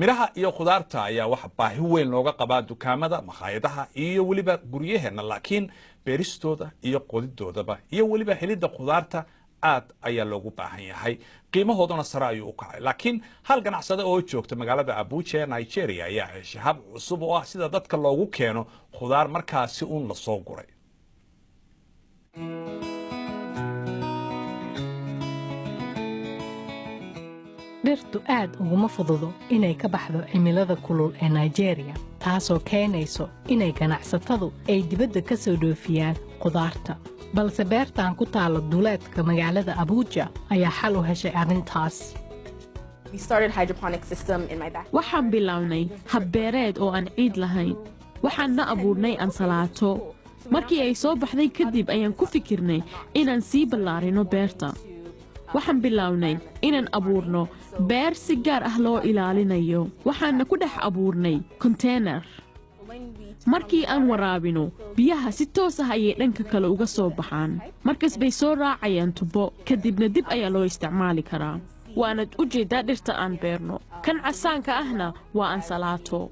Midhaha iyo khudaarta ayaa waxa baahi weyn looga qabaa dukaamada, makhaayadaha iyo weliba guryaheenna, laakiin beeristooda iyo qodidoodaba iyo weliba helidda khudaarta aad ayaa loogu baahan yahay, qiimahooduna sare ayuu u kacay. Laakiin hal ganacsade oo joogta magaalada Abuja ee Nigeria ayaa heshay hab cusub oo ah sida dadka loogu keeno khudaar markaasi uun lasoo guray. Dhirtu aad uguma fududo inay ka baxdo cimilada kulul ee Nigeria, taasoo keenayso inay ganacsatadu ay dibadda ka soo dhoofiyaan khudaarta. Balse beertan ku taalla duleedka magaalada Abuja ayaa xal u heshay arrintaas. Waxaan bilownay habbeereed oo aan ciid lahayn. Waxaanna abuurnay ansalaato. Markii ay soo baxday kadib ayaan ku fikirnay inaan sii ballaarino beerta. Waxaan bilownay inaan abuurno beer si gaar ah loo ilaalinayo. Waxaanna ku dhex abuurnay konteenar. Markii aan waraabino, biyaha si toos ah ayay dhanka kale uga soo baxaan. Markas bay soo raacayaan tubo, kadibna dib ayaa loo isticmaali karaa. Waanad u jeeddaa dhirta aan beerno. Kan casaanka ahna waa ansalaato.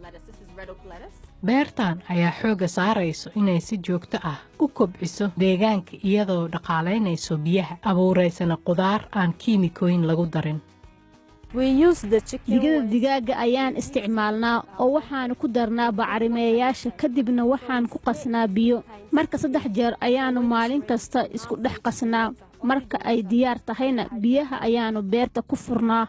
Beertan ayaa xoogga saarayso inay si joogto ah u kobciso deegaanka, iyadoo dhaqaalaynayso biyaha, abuuraysana khudaar aan kiimikooyin lagu darin. Digada digaagga ayaan isticmaalnaa oo waxaannu ku darnaa bacrimeeyaasha, kadibna waxaan ku qasnaa biyo. Marka 3 jeer ayaannu maalin kasta isku dhex qasnaa. Marka ay diyaar tahayna biyaha ayaannu beerta ku furnaa.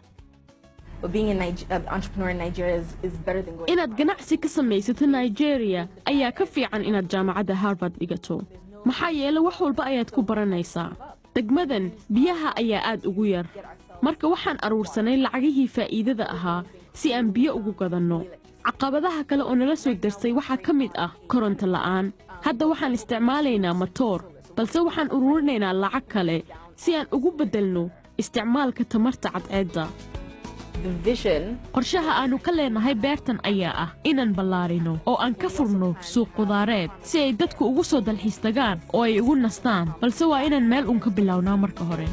Inaad ganacsi ka samaysato Nigeria ayaa ka fiican inaad jaamacadda Harvard dhigato, maxaa yeele wax walba ayaad ku baranaysaa. Degmadan biyaha ayaa aad ugu yar. Marka waxaan aruursanay lacagihii faa'iidada ahaa si aan biyo ugu gadanno. Caqabadaha kale oo nala soo darsay waxaa ka mid ah koronto la'aan. Hadda waxaan isticmaalaynaa matoor, balse waxaan ururinaynaa lacag kale si aan ugu beddelno isticmaalka tamarta cadceedda. Qorshaha aannu ka leenahay beertan ayaa ah inaan ballaarino oo aan ka furno suuq qudaareed si ay dadku ugu soo dalxiis tagaan oo ay ugu nastaan, balse waa inaan meel uun ka bilownaa marka hore.